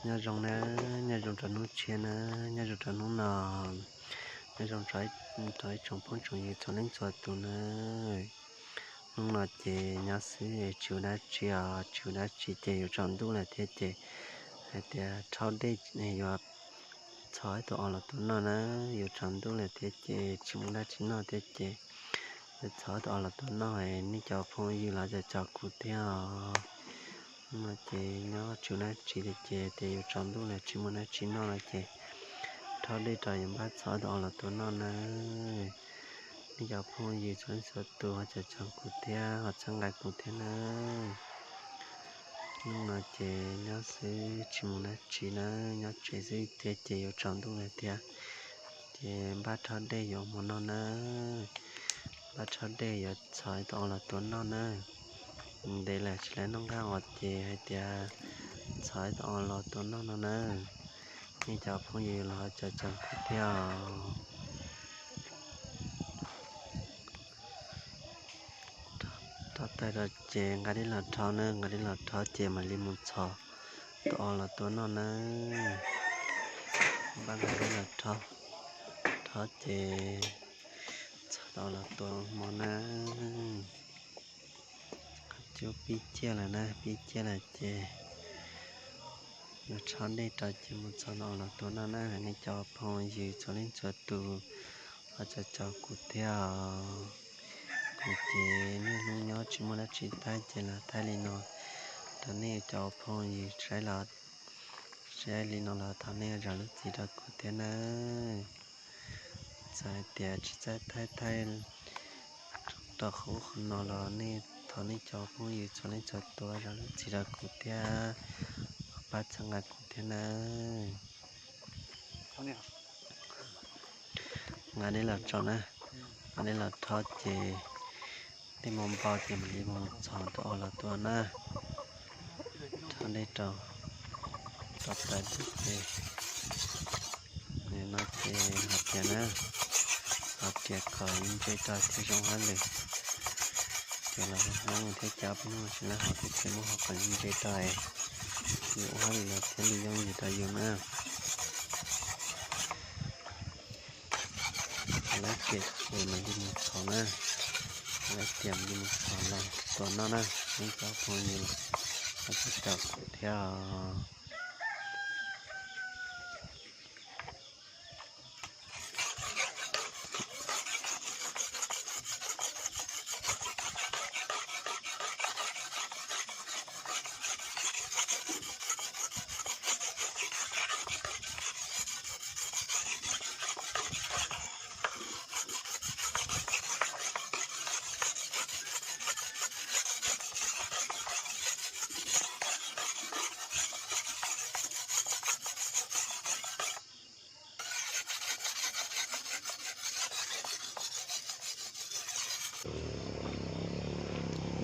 Nyob zoo na, nyob zoo rau hnub tshiab na, nyob zoo rau hnub no, nyob zoo rau ib tsoom phooj tsoom ywg txhua leej txhua tus na. Hnub no ces nyob xwb tsis ua dab tsi os, tsis ua dab tsi ces yuav tsaus ntuj lawm thiab ces hais tias rhaub dej yuav txhos ib tug os los tua noj na. Yuav tsaus ntuj lawm thiab ces tsis muaj dab tsi noj thiab ces yuav txhos ib tug os los tua noj, nej cov phooj ywg los cov caum kuv thiab os. Hnub no ces nyob tsis ua dab tsi li ces tias yuav tsaus ntuj lawm tsis muaj dab tsi noj no ces rhaub dej rau yuav npaj txhos ib tug os los tua noj na. Nej cov phooj ywg txhua leej txhua tus ho caum kuv thiab ho txhawb nqa kuv thiab na. Hnub no ces nyob xwb tsis mus dab tsi na, nyob tsev xwb thiab ces yuav tsaus ntuj lawm thiab ces npaj rhaub dej yuav mus noj na. Npaj rhaub dej yuav txhos ib tug os los tua noj na. Ntev lawm tsis lawv noj nqaij os ces hais tias txhos ib tug os los tua noj no na. Nej cov phooj ywg los caum kuv thiab os. Rhaub tag rau ces nqa dej los rhaub na, nqa dej los rhaub ces mam li mus txhos tau os los tua noj na. Npaj nqa dej los rhaub, rhaub ces txhos tau os los tua hmo na. Qhov cub pib ciaj lawm na, pib ciaj lawm ces yuav rhaub dej rau ces mus txhos tau os los tua noj na. Nej cov phooj ywg txhua leej txhua tus los caum kuv thiab os. Kuv ces niaj hnub nyob tsis muaj dab tsi thaij ces los thaij li no rau nej cov phooj ywg saib los, saib li no los thov nej zam lub txim rau kuv thiab nawb. Txawm hais tias tsis txawj thaij thaij rau qhov ub qhov no los nej thov nej cov phooj ywg txhua leej txhua tus zam lub txim rau kuv thiab, pab txhawb nqa kuv thiab nawb. Nqa dej los tso na, nqa dej los rhaub ces dej npau npau ces mam li mus txhos tau os los tua na. Rhaub dej rau, rau tas ces no ces hais tias na, hais tias kom ntse rau thiaj zoo hauj lwm. Ces los hnub thiab cas peb hnub tsis lab hov thiab ces muab hov kom ntse rau, yus ua hauj lwm los thiaj li yooj yim rau yus na. Lawv tias ces mam li mus txhos na, lawv tias mam li mus txhos los tua noj na, nej cov phooj ywg los caum kuv thiab os.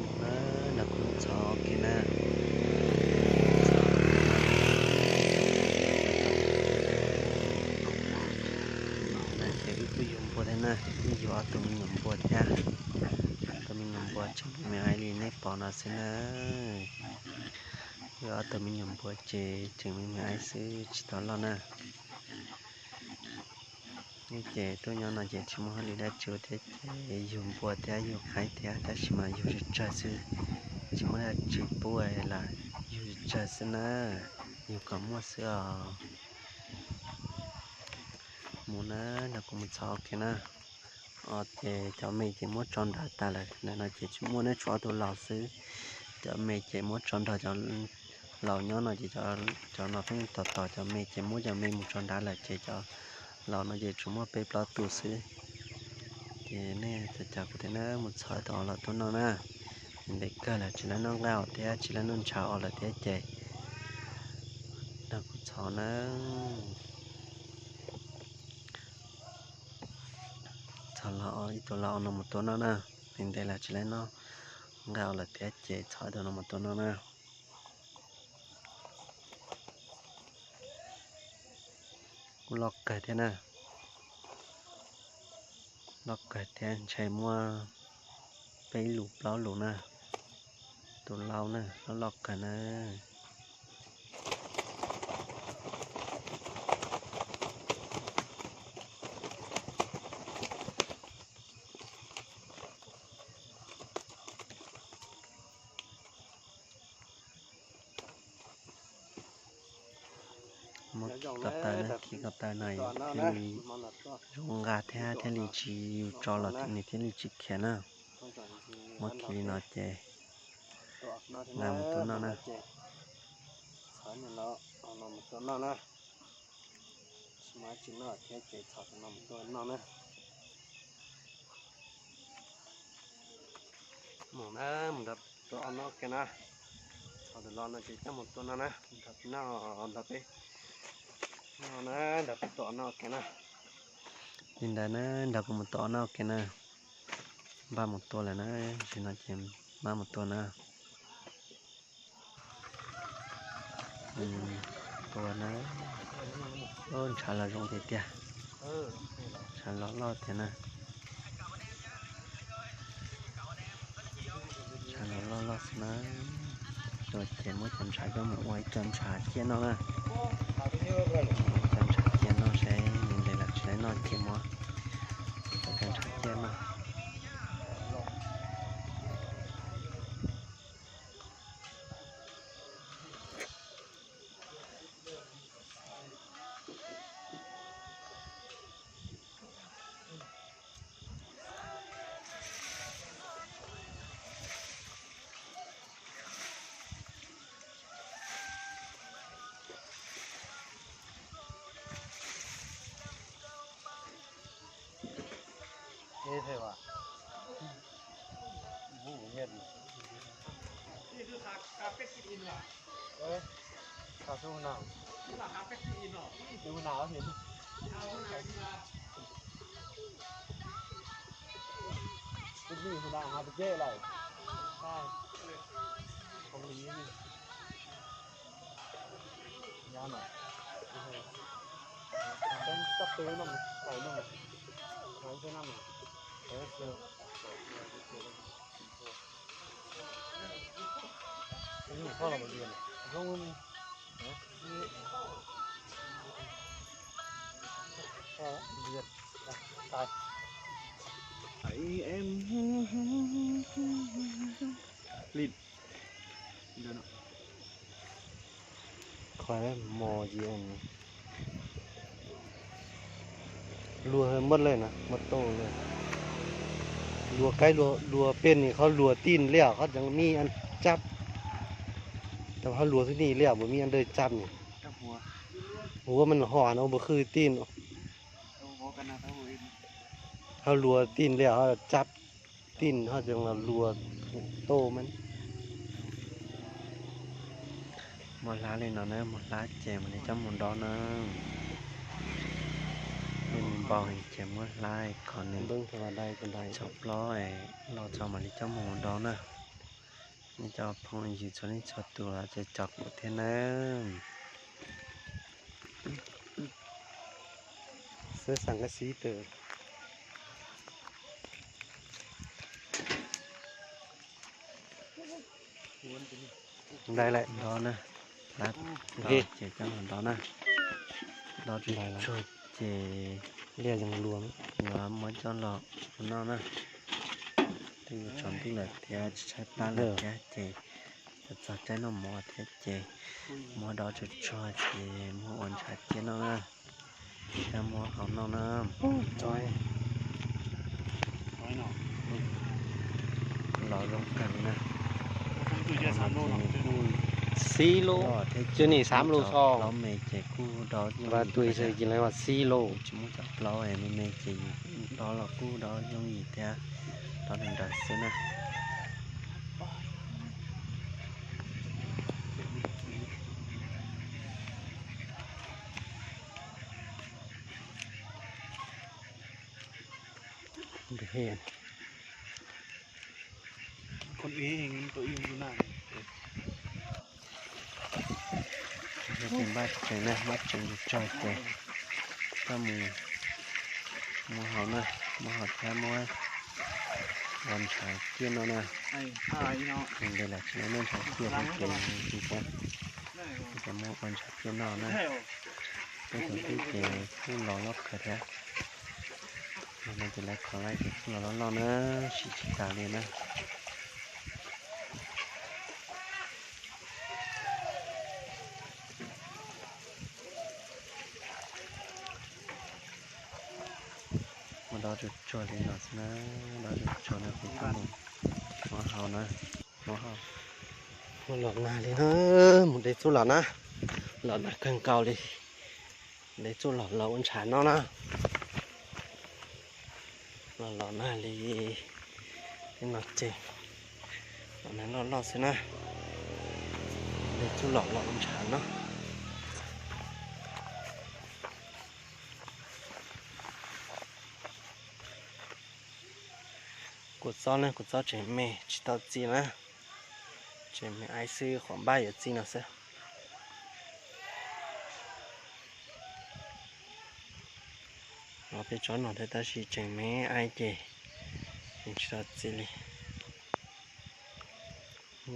Mus na, nrog kuv txhos ua ke na. Ces wb kuj yug npua thiab na, wb yug ob tug me nyuam npua thiab. Ob tug me nyuam npua tseem me me aib li nej pom no xwb na. Wb ob tug me nyuam npua ces tseem me me aib xwb tsis tau loj na. Ces tuaj nyob no ces tsis muaj hauj lwm dab tsi ua thiab ces yug npua thiab yug qaib thiab tab sis mas yug tsawg tsawg xwb, tsis muaj dab tsi pub los yug tsawg xwb na, yug kom muaj xwb os. Mus na, nrog kuv mus txhos ua ke na. Os, ces cov me ces muab tso nrad tas lawm, ntawm no ces tsis muaj, neb tshuav ob tug laus xwb. Cov me ces muab tso nrog cov laus nyob no ces cov no pheej tos tos cov me ces muab cov me mus tso nrad lawm ces cov laus no ces tsuas muaj peb plaub tus xwb. Ces nej caum kuv thiab na, mus txhos tau os los tua noj na. Ntev kawg lawm tsis lab noj nqaij os thiab tsis lab noj ntshav os lawm thiab ces nrog kuv txhos na. Txhos los ib tug los no mus tua noj na. Ntev lawm tsis lab noj nqaij os lawm thiab ces txhos ib tug no mus tua noj na. Kuj loj kawg thiab na, loj kawg thiab, ntshe muaj peb lus plaub lus na. Tus laus na, loj loj kawg na. Muab ko taw na, khi ko taw no thiaj li zoo nqa thiab, thiaj li tsis yus tso los nws thiaj li tsis khiav na. Muab khi li no ces nqa mus tua noj na. Mus na, mus nrog tua ob noj kiag na. Txhos lawm los no ces coj mus tua noj na, nrog peb noj, nrog peb noj na, nrog peb tua ob noj kiag na. Li ntawd na, nrog kuv mus tua ob noj kiag na. Npaj mus tua lawm na, tam sim no ces npaj mus tua na. Tua na, ntshav los zoo tiag tiag, ntshav los loj tiag na. Ntshav los loj loj xwb na. Tua ces muab cov ntshav coj mus ua ib co ntshav ciaj noj na. Ua ib co ntshav ciaj noj saib nws nqis los tsis nqis noj ces muab ua co ntshav ciaj noj. Qhov mos ces luag muab lawm na, muab tau lawm. Luag kaib luag pej ni qhov luag tij liaj qhov tseem me tsab, tab qhov luag xwb ni liaj puas me dawj tsab ni. Huab mas ho no puas khwj tij no. Ho luag tij liaj ho tsab tij ho tseem los luag tau mas. Muab hlab li no na, muab hlab ces mam li coj mus do na. Npau heev ces muab hlab kom nws txhob plob los txog mam li coj mus do na. Nej cov phooj ywg txhua leej txhua tus los ces tso kuv thiab nawb. Xwb xeem kab xib tw. Nplaim lawm, do na. Hlab tau ces coj los do na. Do tsuag tsuag ces yuav muab coj los ua noj na. Twb yuav tsaus ntuj lawm thiab tsis tshaib plab lawm thiab ces yuav txog caij noj mov thiab ces muab do tsuag tsuag ces muab ua ntshav ciaj noj na. Thiab muab hau noj na. Los zoo kawg li na. Xib lub, cov me ces kuj do, tsis muaj cov plaub me me ces do los kuj do yooj yim thiab, do nrawm nrawm xwb na. Ces npaj tsees na, npaj tsees tsuag tsuag ces coj mus muab hau na, muab hau thiab muab ua ntshav ciaj noj na. Nws ntes lawm tsis muaj ntshav ciaj thiab ces nws tsis tau, ces muab ua ntshav ciaj noj na. Tej thaum twg ces kuj los loj kawg thiab. Yog no ces lawv kho laij ces kuj los loj loj na, siv tsis tas li na. Nto tsuag tsuag li no xwb na, nto tsuag tsuag no kuv coj mus muab hau na, muab hau. Los nag li na, mus de txuj lom na, los nag kawg nkaus li, de txuj lom los ua ntshav noj na. Los los nag li no ces los nag loj loj xwb na, de txuj lom los ua ntshav noj. Kua txob na, kua txob tseem me tsis tau txi na, tseem me aib xwb, qhuav npaj yuav txi no xwb. Peb tsob no thiab tab sis tseem me aib ces tsis tau txi li.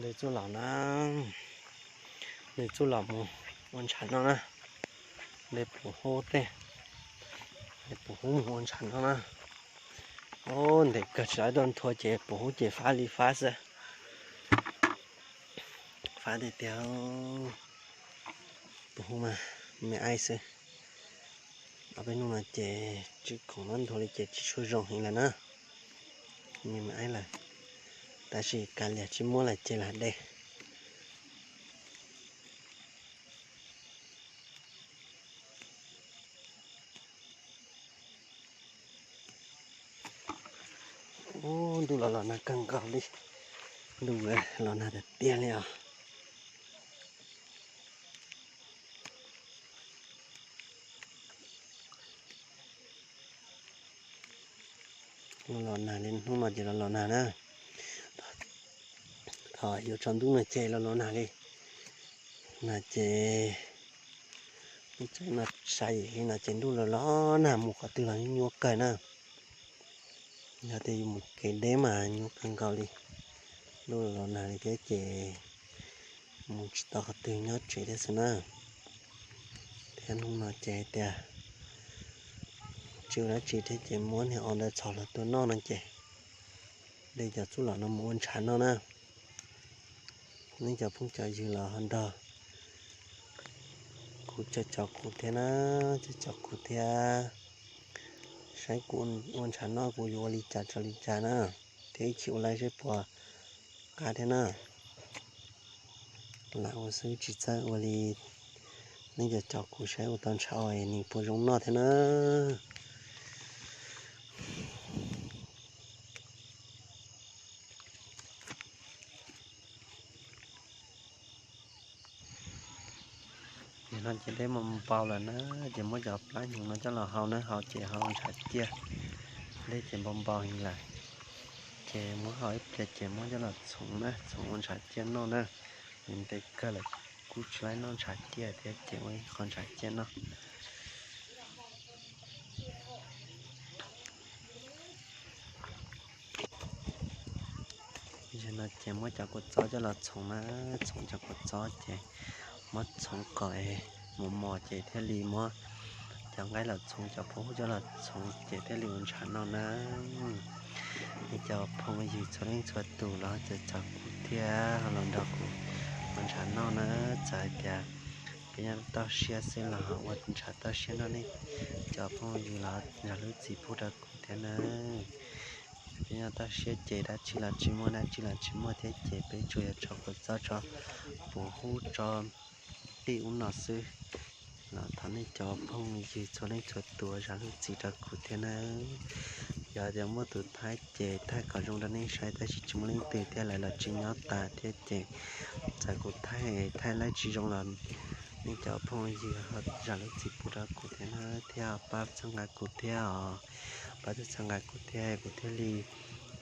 De txuj lom na, de txuj lom mus ua ntshav noj na, de puv hub tej, de puv hub mus ua ntshav noj na. Ub, ntev kawg tsis tau tuaj nthua ces puv hub ces fab li fab xwb. Fab tiag tiag, puv hub mas me aib xwb. Ob peb hnub no ces tsis khoom noj nthua li ces tsis tshua zoo heev lawm na, me me aib lawm. Tab sis kav liam tsis muab lawm ces lam de. Ub, ntuj los los nag kawg nkaus li, ntuj los nag tiag tiag li os. Los los nag li, hnub no ces los los nag na. Thaum yuav tsaus ntuj no ces los los nag li. Nag ces, no sai yim li no ces ntuj los los nag mus qhov twg los nyuaj kawg na. Yog tias yus mus kev deb mas nyuaj kawg nkaus li. Ntuj los los nag li thiab ces mus tsis tau qhov twg, nyob tsev thiab xwb na. Thiab hnub no ces hais tias tsis ua dab tsi thiab ces muab niag o ntawd txhos los tua noj no ces de cov txuj lom no mus ua ntshav noj na. Nej cov phooj cov ywg los ho nrog kuv caum caum kuv thiab na, caum caum kuv thiab, saib kuv ua ntshav noj kuv yuav ua li cas tso li cas na, thiab ib chim ua laib seb puas qab thiab na. Lam ua xwb tsis txawj ua li nej cov caum kuv saib ua tau ntshav os nws puas zoo noj thiab na. Ces no ces dej muaj npau lawm na, ces muab cov plab hnyuv no coj los hau na, hau ces hau ntshav ciaj, dej ces npau npau heev lawm. Ces muab hau ib pliag ces muab coj los txhoov na, txhoov ua ntshav ciaj noj na. Ntev kawg lawm kuj tsis laib noj ntshav ciaj thiab ces ua ib qho ntshav ciaj noj. Yog no ces muab cov kua txob coj los txhoov na, txhoov cov kua txob ces muab txhoov kom mos mos ces thiaj li muab cov nqaij los txhoov, cov phooj ywg coj los txhoov ces thiaj li ua ntshav noj na. Nej cov phooj ywg txhua leej txhua tus los caum caum kuv thiab ho los nrog kuv ua ntshav noj na. Txawm hais tias peb nyob toj siab xwb los ua ntshav toj siab noj, nej cov phooj ywg los zam lub txim pub rau kuv thiab na. Peb nyob toj siab ces dab tsi los tsis muaj, dab tsi los tsis muaj thiab ces peb tsuas yog tso kua txob, tso puv hub, tso tij ub no xwb. Los thov nej cov phooj ywg txhua leej txhua tus zam lub txim rau kuv thiab na. Yog tias muaj tus thaij ces thaij kom zoo rau nej saib, tab sis tsis muaj leej twg thiab, lawv los tsis nyob tas thiab ces txawm kuv thaij, thaij laib tsis zoo los nej cov phooj ywg zam lub txim pub rau kuv thiab na, thiab pab txhawb nqa kuv thiab os, pab txhawb nqa kuv thiab kuv thiaj li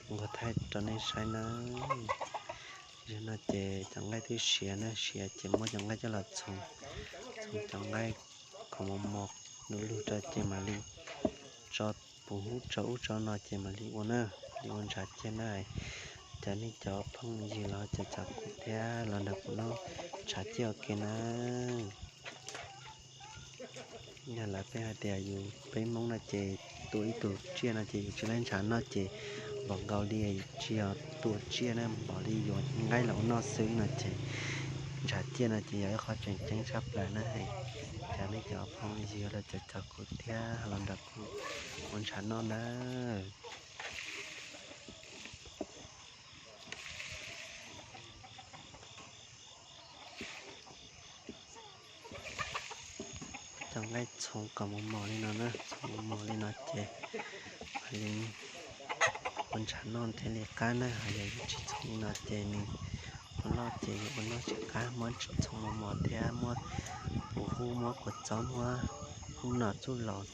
nquag thaij rau nej saib na. Yog no ces cov nqaij twb siav na, siav ces muab cov nqaij coj los txhoov, txhoov cov nqaij kom mos mos lug lug rau ces mam li tso puv hub, tso ub tso no ces mam li ua na, li ua ntshav ciaj na. Cov nej cov phooj ywg los caum caum kuv thiab los nrog kuv noj ntshav ciaj ua ke na. Yog lawv pheej hais tias yus peb Hmoob no ces tua ib tug tsiaj no ces yus tsis laib ntshav noj ces npaum nkaus li tsis yog tua tsiaj na, npaum li yuav nqaij los ua noj xwb no ces Ntshav ciaj no ces yog ib qho tseem ceeb tshaj plaws na. Cas nej cov phooj ywg los cov cov kuv thiab los nrog kuv ua ntshav noj na. Cov nqaij txhoov kom mos mos li no na, txhoov mos mos li no ces ua ntshav noj thiaj li qab na. Ho yog yus tsis txhoov li no ces nws ua noj ces yuav ua noj tsis qab. Muab txhoov mos mos thiab muab puv hub, muab kua txob, muab hub no txuj los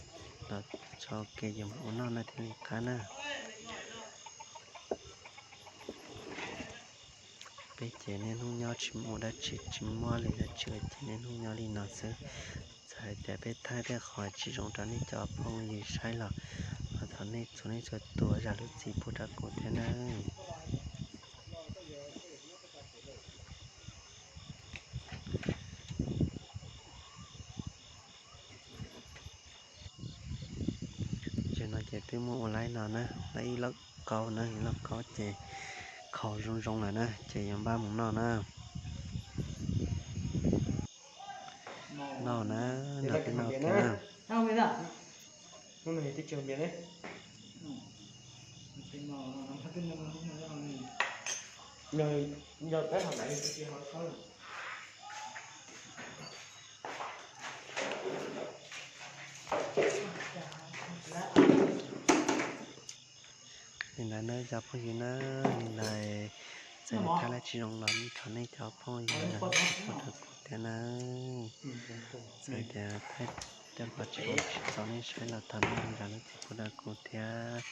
los tso ke yus ua noj no thiaj li qab na. Peb ces niaj hnub nyob tsis mus dab tsi, tsis muaj li dab tsi ces niaj hnub nyob li no xwb. Txawm hais tias peb thaij tej qhov tsis zoo rau nej cov phooj ywg saib los thov nej txhua nej txhua tus zam lub txim pub rau kuv thiab nawb. Ces no ces twb muab ua laib no na, laib ib lauj kaub na, ib lauj kaub ces khaus zoo zoo lawm na ces yuav npaj mus noj na. Noj na, noj thiab noj thiab na. Li ntawd na cov phooj ywg na, li ntawd txawm thaij lab tsis zoo los thov nej cov phooj ywg zam lub txim pub rau kuv thiab na. Txawm tias thaij tej qhov tsis zoo tsis txaus nej saib los thov nej zam lub txim pub rau kuv thiab.